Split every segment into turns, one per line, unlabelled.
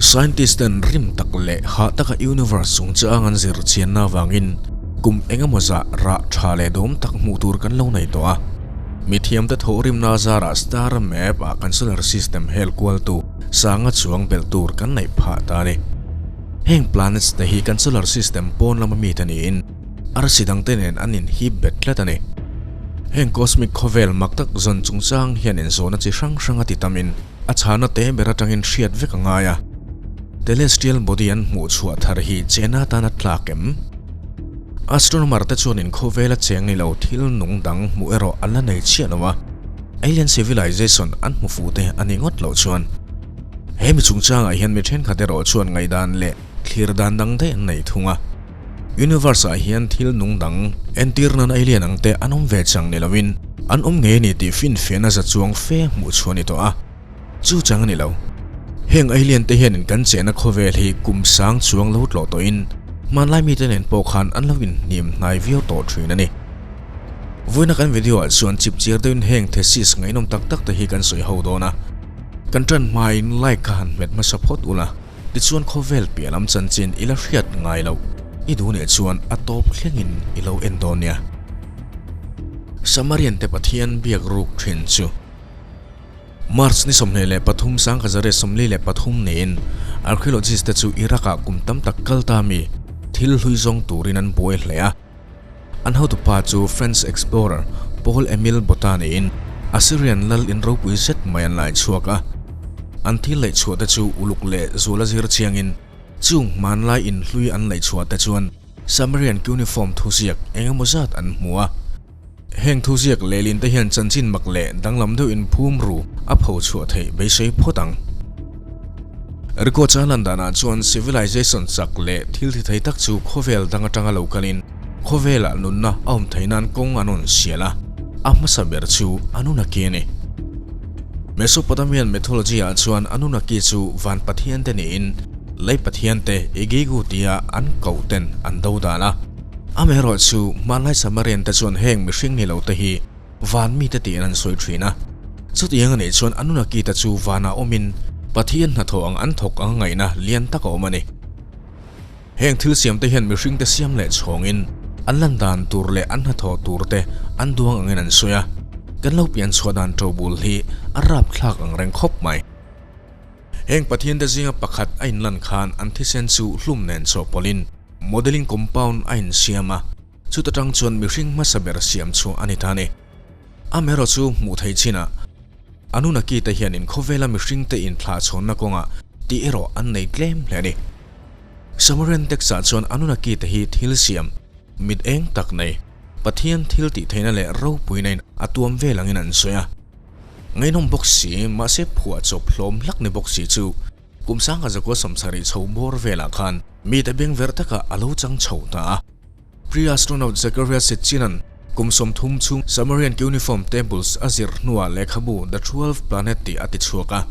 Scientist ten rim tak leh hah taka universe chungchang an zir chianna avangin kum engemaw zah rah tha leh dawm tak hmuh tur kan lo nei tawh a. Mithiamte thawhrimna zarah star map ah kan solar system hel kualtu sanga chuang belh tur kan neih phah ta a ni. Heng planets te hi kan solar system pawn lama mite niin arsi dangte nen an inhip bet tlat a ni. Heng cosmic khawvel mak tak zawn chungchang hian inzawhna chi hrang hrang a ti tamin, A chhana te ber atangin hriat vek a ngai a, telestial body an hmuh chhuah thar hi chena atan a tlak em? Astronomer te chuan inkhawvel a cheng ni lo thil nung dang hmuh erawh an la nei chiah lo a, alien civilization an hmu fuh te a nih ngawt loh chuan. He mi chungchangah hian mi thenkhat erawh chuan ngaihdan leh thlir dan dang daih an nei thung a. Universe ah hian thil nung dang entir nan alien ang te an awm ve chang ni loin an awm ngei a ni tih finfiahna za chuang fe hmuh chhuah a ni tawh a. Chu chang a ni lo. Heng alien te hianin kan chehna khawvel hi kum sang chuang lo tlawh tawhin hmanlai mite nen pawh khan an lo inhnim hnai viau tawh thin a ni. Vawiina kan video ah chuan chip chiar deuhin heng thesis ngaihnawm tak tak te hi kan sawi ho dawn a. Kan tan hmain like kha han hmet hmasa phawt ula. Tichuan khawvel piah lam chanchin i la hriat ngai loh i duh nih chuan a tawp thlengin i lo en dawn nia. Samarian te Pathian biak ruk thin chu March ni 23 1943 niin archaeologist te chu Iraq ah kum tam tak kal ta mi thil hlui zawng turin an buai hle a. An hotupa chu French explorer Paul Emile Botta niin Assyrian lal in ropui zet mai an lai chhuak a. An thil laih chhuah te chu uluk leh zual a zir chiangin chung hmanlai in hlui an laih chhuah te chuan Sumerian cuneiform thuziak eng emaw zat an hmu a. Heng thuziak lehlin te hian chanchin mak leh danglam deuh in phum ru a pho chhuah theih beisei phawt ang. Records a lan danah chuan civilization chak leh thil thi thei tak chu khawvel dang atanga lo kalin khawvelah nunna a awm theih nan kawng an rawn sial a, a hmasa ber chu Anunnaki a ni. Mesopotamian mythology ah chuan Anunnaki chu van pathian te niin lei pathian te Igigu tia an koh ten an do dan a. Amaherawhchu hmanlai Sumerian te chuan heng mihring ni lo te hi Van mite tiin an sawi thin a. Chutiang a nih chuan Anunnaki te chu vanah awmin Pathian hnathawh ang an thawk ang ngaihna lian tak a awm a ni. Heng thil siamte hian mihringte siam leh chhawngin an lan dan tur leh an hnathawh tur te an duang angin an sawi a. Kan lo pian chhuah dan to bul hi a rapthlak ang reng khawp mai. Heng Pathian te zinga pakhat a inlan khan an thisen chu hlum nen chawhpawlhin modeling compound a insiam a. Chuta tang chuan mihring hmasa ber siam chu a ni ta a ni. Amaherawh chu hmuh theih chinah Anunnaki te hianin khawvela mihringte inthlahchhawnna kawngah tih erawh an nei tlem hle a ni. Sumerian text-ah chuan Anunnaki te hi thil siam, mit eng tak nei, Pathian thil tih theihna leh ropuina in a tuam vel angin an sawi a. Ngaihnawm bawk si, mahse phuahchawp hlawm hlak ni bawk si chu kum sangha zakua sawmsarih chho bawr velah khan mite bengverh takah a lo chang chho ta a. Pre-astronaut Zecharia Sitchin-a'n kum 30 chhung Sumerian cuneiform tables a zir hnuah lehkhabu The 12 Planet tih a ti chhuak a.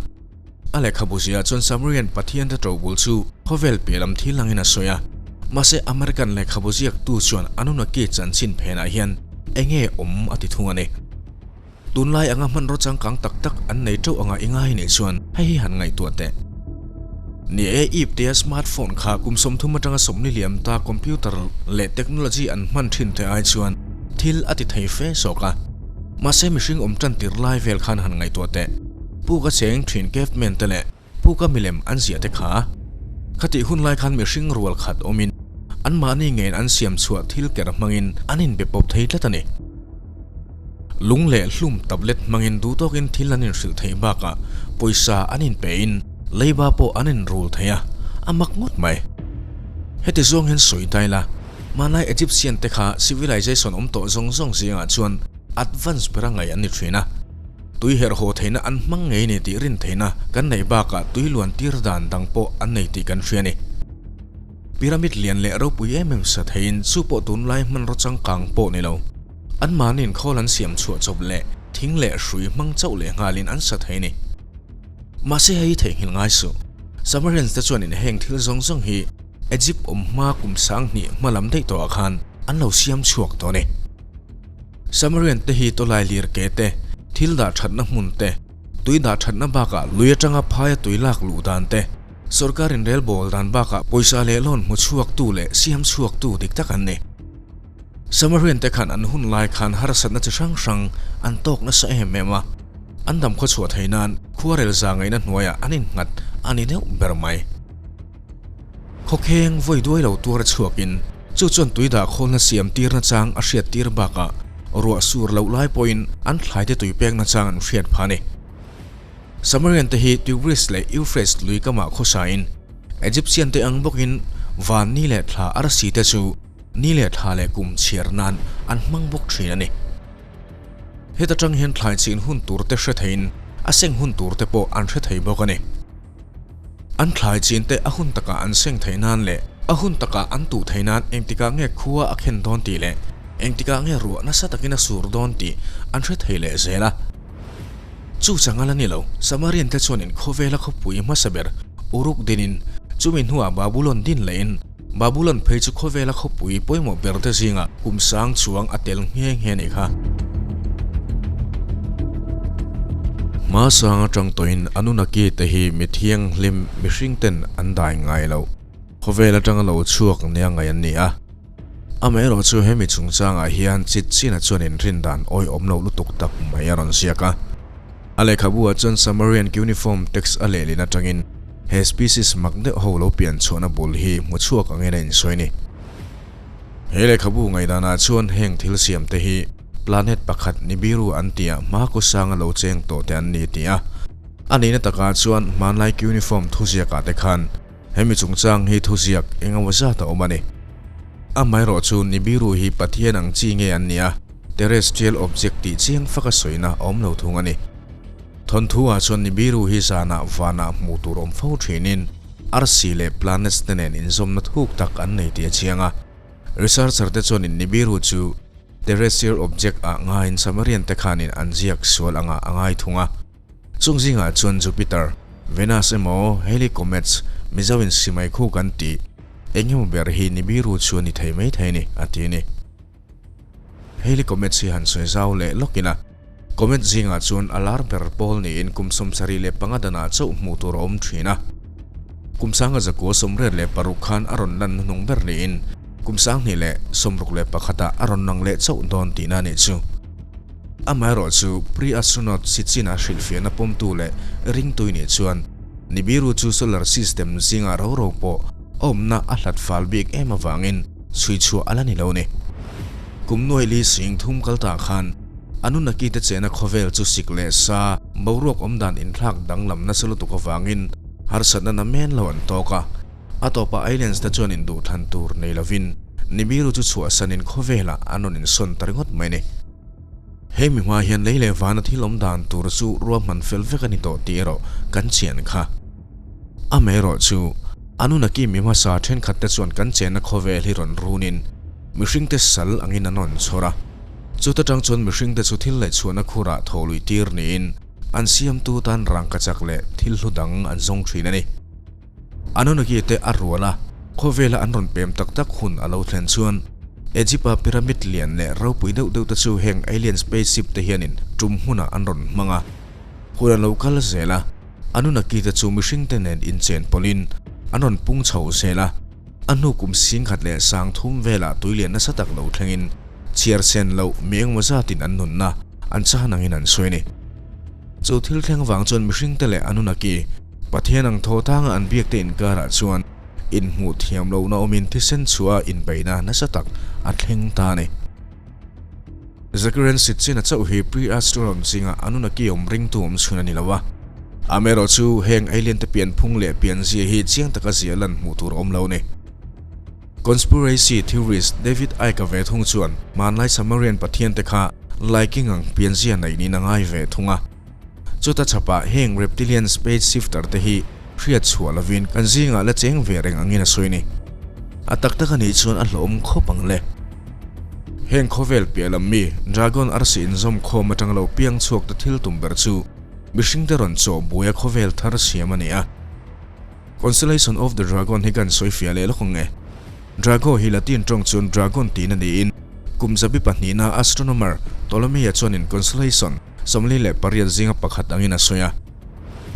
A lehkhabu ziah chuan Sumerian pathiante ṭobul chu khawvel piah lam thil angin a sawi a. Mahse American lehkhabu ziaktu chuan Anunnaki chanchin phenah hian enge awm a ti thung a ni. Tunlai anga hmanraw changkang tak tak an nei teuh anga i ngai nih chuan hei hi han ngaihtuah teh. Ni e, ip tia smartphone kha kum 30 atanga 40 liam ta computer leh technology an hman thin te ai chuan thil a ti thei fe zawk a. Mahse mihring awm tan tir lai vel khan han ngaihtuah teh. Puka cheng thin caveman te leh Puka milem an ziah te kha. Khatih hun lai khan mihring rual khat awmin anmahni ngeiin an siam chhuah thil ker hmangin an inbe pawp thei tlat a ni. Lung leh hlum tablet hmangin duh tawkin thil an inhrilh theih bakah pawisa an inpein leiba pawh an inrul thei a, a mak ngawt mai. Heti zawng hian sawi ta ila, hmanlai Egyptian te kha civilization awm tawh zawng zawng zingah chuan advance bera ngaih an ni thin a. Tui herh haw theihna an hmang ngei ni tih rin theihna kan neih bakah tui luan tir dan dang pawh an nei tih kan hria a ni. Pyramid lian leh ropui em em sa theiin chu pawh tunlai hmanraw changkang pawh ni lo. Anmahniin khawl an siam chhuah chawp leh thing leh hrui hmang chauh leh nghalin an sa thei a ni. Mahse hei theihnghilh ngai suh. Sumerians te chuanin heng thil zawng zawng hi Egypt awm hma kum 2000 hma lam daih tawhah khan an lo siam chhuak tawh a ni. Sumerian te hi tawlai lir ke te, thil dah thatna hmun te, tui dah thatna bakah lui atanga phaia tui lak luh dan te, Sorkar inrelbawl dan bakah pawisa leh loan hmu chhuaktu leh siam chhuaktu dik tak an ni. Samarian te khan an hun lai khan harsatna chi hrang hrang an tawk nasa em em a, an dam khaw chhuah thei nan khuarel za ngaihna hnuaiah an innghat a ni deuh ber mai. Khawkheng vawi duai lo tuar chhuakin chu chuan tui dah khawlna siam tirna chang a hriat tir bakah ruah sur loh lai pawhin an thlaite tui pekna chang an hriat phah a ni. Samarian te hi Tigris leh Euphrates lui kamah khawsain Egyptian te ang bawkin van ni leh thla arsi te chu ni leh thla leh kum chhiar nan an hmang bawk thin a ni. Heta tang hian thlai chin hun tur te hre theiin a seng hun tur te pawh an hre thei bawk a ni. An thlai chin te a hun takah an seng theih nan leh a hun takah an tuh theih nan engtikah nge khua a khen dawn tih leh engtikah nge ruah nasa takin a sur dawn tih an hre thei leh zel a. Chu chang a la ni lo, Samarian te chuanin khawvela khawpui hmasa ber Uruk dinin chumi hnuah Babulon din lehin Babulon phei chu khawvela khawpui pawimawh ber te zingah kum sang chuang a tel nghe nghe nih kha. Hma sang atang tawhin Anunnaki te hi mi thianghlim mihring ten an dai ngai lo. Khawvel atanga lo chhuak nia ngaih an ni a. Amaherawh chu hemi chungchangah hian chit china chuan inrin dan awihawm lo lutuk tak mai a rawn ziak a. A lehkhabu ah chuan Sumerian cuneiform text a lehlin atangin he species mak deuh ho lo pian chhuahna bul hi hmu chhuak angin a insawi ni. He lehkhabu ngaihdanah chuan heng thil siam te hi planet pakhat Nibiru an tih ah hma kaw sanga lo cheng tawh te an ni tih a. A nihna takah chuan hmanlai cuneiform thuziakah te khan Hemi chungchang hi thuziak engemaw zat a awm a ni. Amaherawhchu Nibiru hi Pathian ang chi nge an nia, terrestrial object tih chiang fak a sawina a awm lo thung a ni. Thawnthu ah chuan Nibiru hi zanah vanah hmuh tur awm fo thinin arsi leh planets te nen inzawmna thuk tak an nei tih a chiang a. Researcher te chuanin Nibiru chu terrestrial object ah ngaiin Sumerian te khanin an ziak sual angah a ngai thung a. Chung zingah chuan Jupiter, Venus emaw Halley Comets, Mizo in simai khu kan tih, engemaw ber hi Nibiru chu a ni thei mai thei a ni, a ti a ni. Halley Comets hi han sawi zau leh lawk ila, Comet zingah chuan a lar ber pawl niin kum 75 danah chauh hmuh tur a awm thin a. Kum 1986 khan a rawn lan hnuhnung ber niin kum 2061 ah a rawn lang leh chauh dawn tihna a nih chu. Amaherawh chu pre-astronaut Sitchin-a hrilhfiahna pawmtu leh ringtui nih chuan Nibiru chu solar system zingah ro ro pawh a awmna a hlat fal bik em avangin chhui chhuah a la ni lo ni. Kum nuai li sing thum kal tah khan Anunnaki te chena khawvel chu sik leh sa boruak awmdan inthlak danglam nasa lutuk avangin harsatna namen lo an tawk a. A tawpah aliens te chuan induhthlan tur nei lovin Nibiru chu chhuahsanin khawvelah an rawn insawn ta ringawt mai a ni. Hei mi hma hian lei leh vana thil awm dan tur chu ruahman fel vek a ni tawh tih erawh kan chian kha. Amaherawh chu, Anunnaki mi hmasa thenkhat te chuan kan chenna khawvel hi rawn runin mihringte sal angin an rawn chhawr a. Chuta tang chuan mihringte chu thil leh chhuahna khurah thaw luih tir niin an siamtu tan rangkachak leh thil hlu dang an zawng thin a ni. Anunnaki te a rual a, khawvela an rawn pem tak tak hun a lo thlen chuan Egypt-a pyramid lian leh ropui deuh deuh te chu heng alien spaceship te hianin tum hmunah an rawn hmang a. Hun a lo kal zel a, Anunnaki te chu mihring te nen inchen pawlhin an rawn pung chho zel a, a hnu kum 10,030 velah tuilian nasa tak lo thlengin chhiar sen loh mi engmaw zatin an nunna an chan angin an sawi a ni. Chu thil thleng vang chuan mihring te leh Anunnaki Pathian ang thaw tanga an biak te inkarah chuan inhmuh thiam lohna awmin thisen chhuah a inbeihna nasa tak a thleng ta a ni. Zakarian Sitchin-a chauh hi pre-astronaut zingah Anunnaki awm ringtu awm chhun a ni lo a. Amaherawh chu heng alien te pianphung leh pianzia hi chiang taka zia lan hmuh tur a awm lo a ni. Conspiracy theorist David Icke ve thung chuan hmanlai Sumerian pathian te kha laiking ang pianzia neih niin a ngai ve thung a. Chuta chhapah heng reptilian space shifter te hi hriat chhuah lovin kan zingah la cheng ve reng angin a sawi ni. A tak tak a nih chuan a hlawhawm khawp ang le. Heng khawvel piah lam mi dragon arsi inzawm khawm atanga lo piang chhuak te thil tum ber chu mihringte rawn chaw buaia khawvel thar siam a ni a. Constellation of the Dragon hi kan sawi fiah leh lawk ang e. Drago hi Latin tawng chuan dragon tiin a niin kum zabi pahnihna astronomer Ptolemy-a chuanin constellation 48 zinga pakhat angin a sawi a.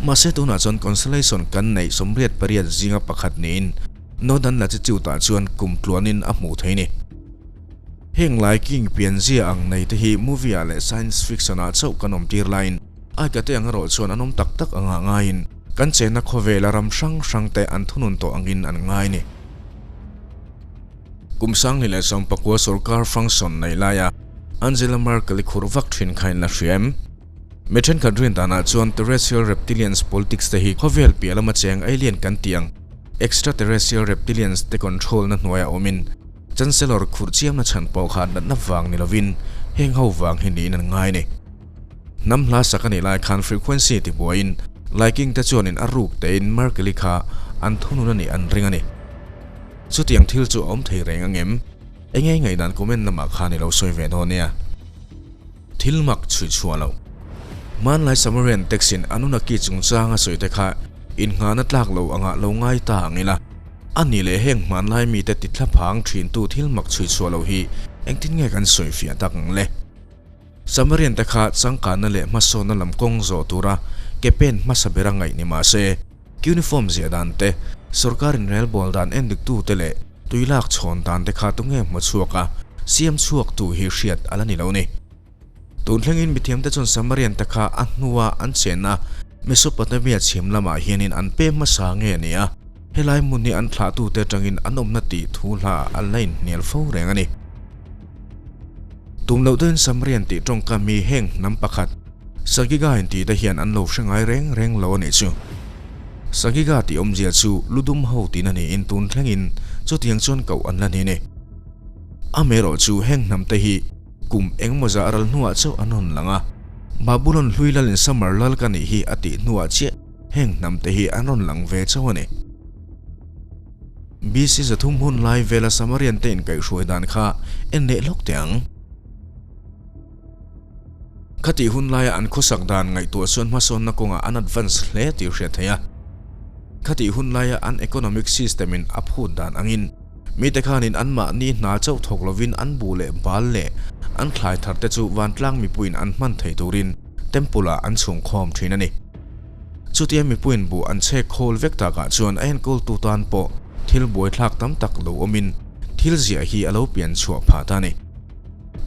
Mahse tunah chuan constellation kan neih 88 zinga pakhat niin Northern latitude-ah chuan kum tluanin a hmuh theih a ni. Heng lai king pianzia ang nei te hi movie-ah leh science fiction-ah chauh kan awm tir laiin aikate ang erawh chuan an awm tak tak anga ngaiin kan chenna khawvela ram hrang hrang te an thunun tawh angin an ngai a ni. Kum 2019 sorkar function nei laia Angela Merkel-i khur vak thin kha in la hria em? Mi thenkhat rin danah chuan terrestrial reptilians politics te hi khawvel piah lama cheng alien kan tih ang extraterrestrial reptilians te control na hnuaiah awmin Chancellor khurh chiamna chhan pawh kha natna vang ni lovin heng ho vang hi niin an ngai a ni. Hnam hla sak a nih lai khan frequency ti buaiin Laiking te chuanin a ruk tein Merkel-i kha an thunun a nih an ring a ni. Chutiang thil chu a awm thei reng ang em? Enge ngaihdan comment lamah khan i lo sawi ve dawn nia. Thil mak chhui chhuah loh. Hmanlai Samarian text-in Anunnaki chungchang a sawi te kha innghahna tlak lo angah lo ngai ta ang ila. A nih leh heng hmanlai mite ti thla phang thintu thil mak chhui chhuah loh hi engtin nge kan sawi fiah tak ang le? Samarian te kha changkanna leh hmasawnna lam kawng zawh tura ke pen hmasa bera ngaih ni mah se, uniform ziah dan te, sorkar inrelbawl dan endiktu te leh tui lak chhawn dan te kha tunge hmu chhuak a, siam chhuak tu hi hriat a la ni lo ni. Tun thlengin mithiamte chuan Samarian te kha a hnua an chenna Mesopotamia chhim lamah hianin an pem hmasa nge a ni a, helai hmun hi an thlahtute atangin an awmna tih thu hla an la inhnial fo reng a ni. Tum loh deuhin Samarian tih tawngkam hi heng hnam pakhat Sagiga intih te hian an lo hre ngai reng reng lo a nih chu. Sagiga tih awmzia chu ludum ho tihna niin tun thlengin chutiang chuan koh an la ni a ni. Amaherawhchu heng hnamte hi Kum engmaw zah ral hnuah chauh an rawn lang a, Babulon hlui lalin Samar lal ka nih hi a tih hnuah chiah heng hnamte hi an rawn lang ve chauh a ni. BC 300 hun lai vela Samarian te inkaihhruai dan kha en leh lawk teh ang. Khatih hun laia an khawsak dan ngaihtuah chuan hmasawnna kawngah an advance hle tih hriat theih a. Khatih hun laia an economic system in a phut dan angin, Mite khanin anmahni hna chauh thawk lovin an buh leh bal leh an thlai thar te chu vantlang mipuiin an hman thei turin temple ah an chhung khawm thin a ni. Chutia mipuiin buh an chhek khawl vek takah chuan a enkawltu tan pawh thil buaithlak tam tak lo awmin thil ziah hi a lo pian chhuah phah ta a ni.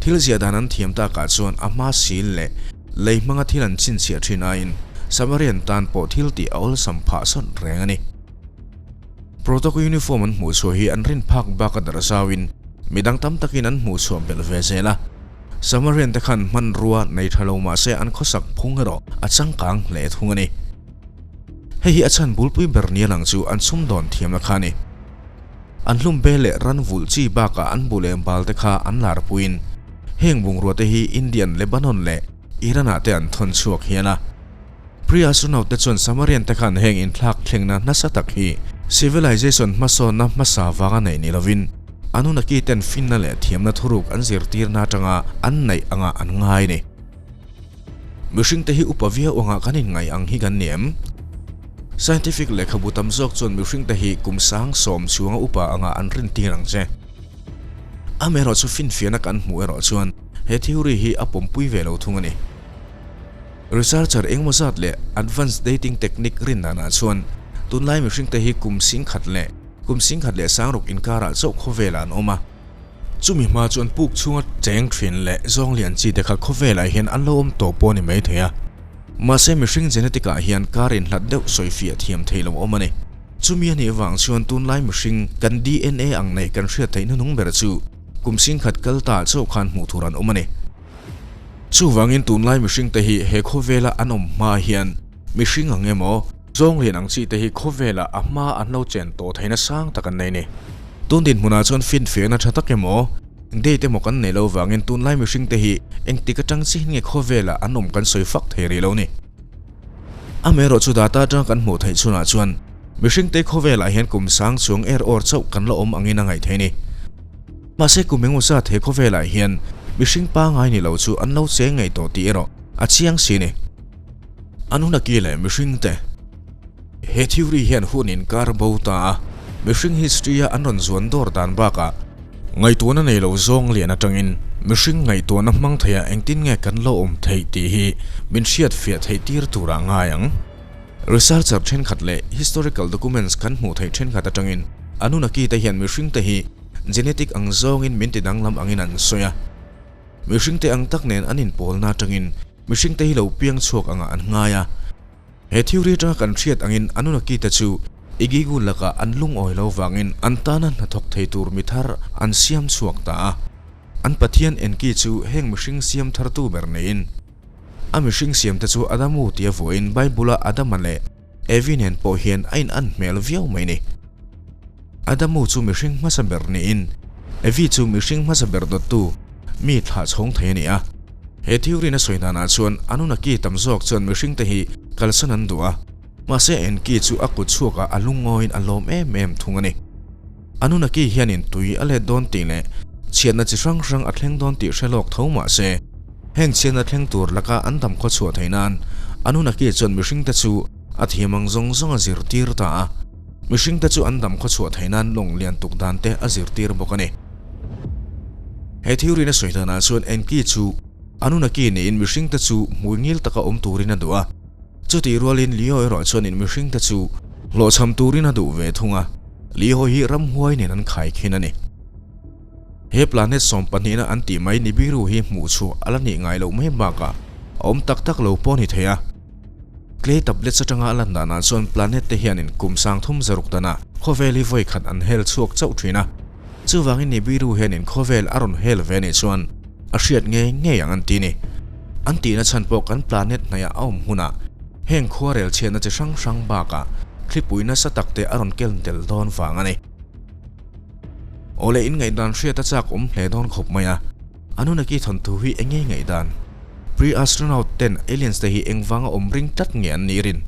Thil ziah dan an thiam takah chuan a hma sil leh lei hmanga thil an chhinchhiah thin aiin Samarian tan pawh thil tih a awlsam phah sawt reng a ni. Protocol uniform an hmuh chhuah hi an rin phak bak a darh zauin midang tam takin an hmuh chhuah belh ve zel a. Samarian te khan hmanrua nei tha lo mah se an khawsak phung erawh a changkang hle thung a ni. Hei hi a chhan bulpui ber nia lang chu an sumdawn thiamna kha a ni. An hlum be leh ran vulh chi bakah an bu leh bal te kha an lar puiin heng bungrua te hi Indian, Lebanon leh Iran ah te an thawn chhuak hian a. Priya Sunaut te chuan Samarian te khan heng inthlak thlengna nasa tak hi civilization hmasawnna hmasa vanga neih ni lovin Anunnaki ten finna leh thiamna thuruk an zirtirna atanga an neih anga an ngai ni. Mihring te hi upa viau anga kan inngaih ang hi kan ni em? Scientific lehkhabu tam zawk chuan mihring te hi kum 10,000 chhunga upa anga an rintir ang che. Amaherawhchu finfiahna kan hmuh erawh chuan he theory hi a pawmpui ve lo thung a ni. Researcher engemaw zat leh advanced dating technique rin danah chuan tunlai mihringte hi kum 10,000 leh kum 10,600 inkarah chauh khawvelah an awm a. Chumi hma chuan puk chhunga cheng thin leh zawng lian chi te kha khawvelah hian an lo awm tawh pawh a ni mai thei a. Mahse mihring genetic ah hian kar inhlat deuh sawifiah thiam thei lo awm a ni. Chumi a nih avang chuan tunlai mihring kan DNA ang nei kan hriat theih hnuhnung ber chu kum 10,000 kal ta chauh khan hmuh tur an awm a ni. Chuvangin tunlai mihringte hi he khawvela an awm hma hian mihring ang emaw, zawng lian ang chi te hi khawvela a hma an lo chen tawh theihna sang tak an nei ni. Tun dinhmunah chuan finfiahna tha tak emaw, date emaw kan nei lo vangin tunlai mihringte hi engtik atang chihin nge khawvela an awm kan sawi fak thei rih lo ni. Amaherawh chu data atanga kan hmuh theih chhunah chuan mihringte khawvelah hian kum sang chuang er awr chauh kan la awm angin a ngaih theih ni. Mahse kum engmaw zat he khawvelah hian mihring pangai ni lo chu an lo cheng ngei tawh tih erawh a chiang si ni. An hun a ki leh mihringte. He theory hian hun inkar bo ta a, mihring history a an rawn zuan dawr dan bakah ngaihtuahna nei lo zawng lian atangin mihring ngaihtuahna hmang theiah engtin nge kan lo awm theih tih hi min hriatfiah theih tir turah ngai ang. Researcher thenkhat leh historical documents kan hmuh theih thenkhat atangin Anunnaki te hian mihring te hi genetic ang zawngin min ti danglam angin an sawi a. Mihring te ang tak nen an inpawlna atangin mihring te hi lo piang chhuak angah an ngai a. He theory atanga kan hriat angin Anunnaki te chu Igigu lakah an lungawi lo vangin an tana hnathawk thei tur mi thar an siam chhuak ta a. An Pathian Enki chu heng mihring siam thartu ber neiin a mihring siamte chu Adamu tia vuahin Bible-a Adama leh Evi nen pawh hian a in-an hmel viau mai ni. Adamu chu mihring hmasa ber niin Evi chu mihring hmasa ber dawttu mi thlah chhawng thei a ni a. He theory-na sawi danah chuan Anunnaki tam zawk chuan mihringte hi kalsan an duh a, mahse Enki chu a kut chhuakah a lungngawiin a lawm em em thung a ni. Anunnaki hianin tui a let dawn tih leh chhiatna chi hrang hrang a thleng dawn tih hre lawk tho mah se, heng chhiatna thleng tur laka an dam khaw chhuah theih nan Anunnaki chuan mihringte chu a thiam ang zawng zawng a zirtir ta a. Mihringte chu an dam khaw chhuah theih nan lawng lian tuk dan te a zirtir bawk a ni. He theory-na sawi danah chuan Enki chu Anunnaki niin mihringte chu hmui ngil taka awm turin a duh a. Chutih rualin Leo erawh chuanin mihringte chu hlawhchham turin a duh ve thung a, Leo hi ramhuai nen an khai khin a ni. He planet sawmpahnihna an tih mai Nibiru hi hmuh chhuah a la nih ngai loh mai bakah a awm tak tak lo pawh a ni thei a. Clay tablets atanga a lan danah chuan planet te hianin kum sangthum zaruk danah khawvel hi vawi khat an hel chhuak chauh thin a. Chuvangin Nibiru hianin khawvel a rawn hel ve nih chuan a hriat ngei ngei ang an ti ni. An tihna chhan pawh kan planet hnaihah a awm hunah heng khuarel chhiatna chi hrang hrang bakah thlipui nasa tak te a rawn kel tel dawn vang a ni. Awle in ngaihdan hriat a chak awm hle dawn khawp mai a, Anunnaki thawnthu hi eng nge ngaihdan? Pre-astronaut ten aliens te hi engvanga awm ring tlat nge an nih rin?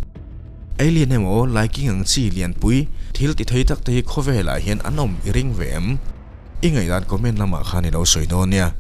Alien emaw laiking ang chi lianpui thil ti thei tak te hi khawvelah hian an awm i ring ve em? I ngaihdan comment lamah khan i lo sawi dawn nia.